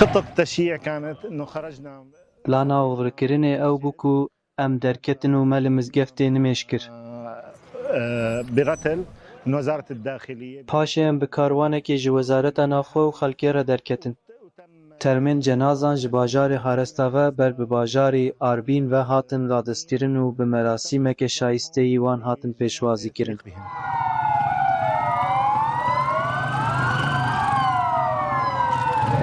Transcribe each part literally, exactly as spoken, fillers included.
خطة التشييع كانت إنه خرجنا Plana oxirkirinê ew bû ku em derketin û me li mizgeftê nimêj kir. آه، بقتل من وزارة الداخلية. Paşê em bi karwanekê ji wezareta navxwe û xelkê re derketin. Termên cenazan ji bajarê Haresta ve ber bi bajarê Arbîn ve hatin radestkirin û bi merasîmeke şayisteyî wan hatin pêşwazîkirin.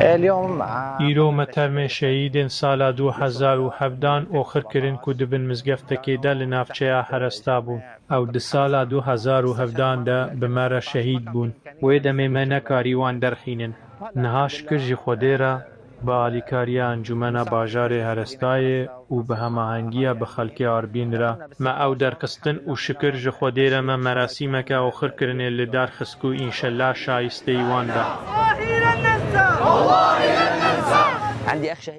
اليوم Îro me termê şehîdên sala du hezar û hevdan oxir kirin ku di bin mizgeftekê de li navçeya Heresta bûn. Ew di sala du hezar û hevdan de bi me re şehîd bûn. Wê demê me nekarî wan derxînin. Niha şikir ji Xwedê re bi alîkariya Encûmena Bajarê Herestayê û bi hemahengiya bi xelkê Arbîn re me ew derxistin û şikir ji Xwedê re me merasîmeke oxirkirinê li dar xist ku înşellah şayisteyî wan be.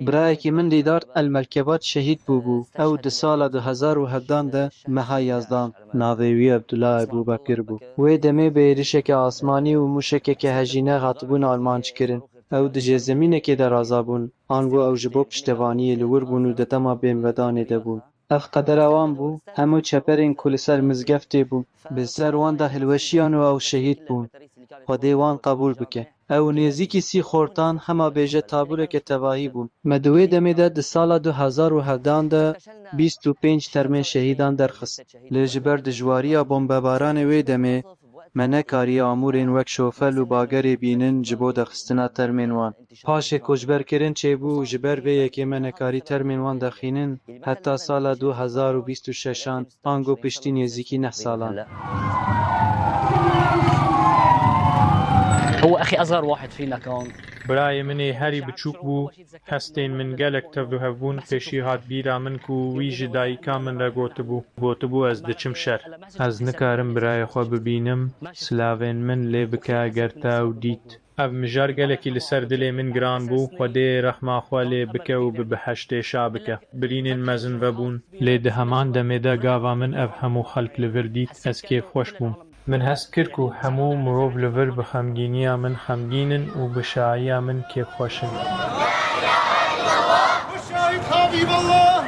Birayekî min Dîdar El Melkebat şehîd bûbû. Ew di sala du hezar û hevdan de meha yazdan. Navê wî Ebdullah Ebûbekir bû. Wê demê bi êrişeke asmanî û mûşekeke hejîne hatibûn armanc kirin. Ew di jêzemînekê de razabûn. Ango ew ji bo piştevaniyê li wir bûn û di dema bênvedanê de bûn. Ev qedera wan bû, hemû çeperên ku li ser mizgeftê bûn, bi ser wan de hilweşiyan û ew şehîd bûn. Xwedê wan qebûl bike. Ew nêzîkî sî xortan hema bêje tabureke tevahî bûn. Me di wê demê de di sala du hezar û hevdan de bîst û pênc termên şehîdan derxist. Lê ji ber dijwariya bombebaranê wê demê me nekariye amûrên wek şofel û bagerê bînin ji bo derxistina termên wan. Paşê koçberkirin çêbû û ji ber vê yekê me nekarî termên wan derxînin heta sala du hezar û bîst û şeşan, ango piştî nêzîkî neh salan. هو أخي أصغر واحد فينا كان. Birayê min ê herî biçûk bû, hestên min gelek tevlihev bûn, pêşî hat bîra min ku wî ji dayika min re gotibû. Gotibû ez diçim şer. Ez nikarim birayê xwe bibînim, silavên min lê bike eger te ew dît. Ev mijar gelekî li ser dilê min giran bû, Xwedê rehma xwe lê bike û bi biheştê şa bike. Birînên mezin vebûn. Lê di heman demê de gava min ev hemû xelk li vir dît, ez kêfxweş bûm. Min hest kir ku hemû mirov li vir bi xemgîniya min xemgîn in û bi şahiya min kêfxweş in. شهيد حبيب الله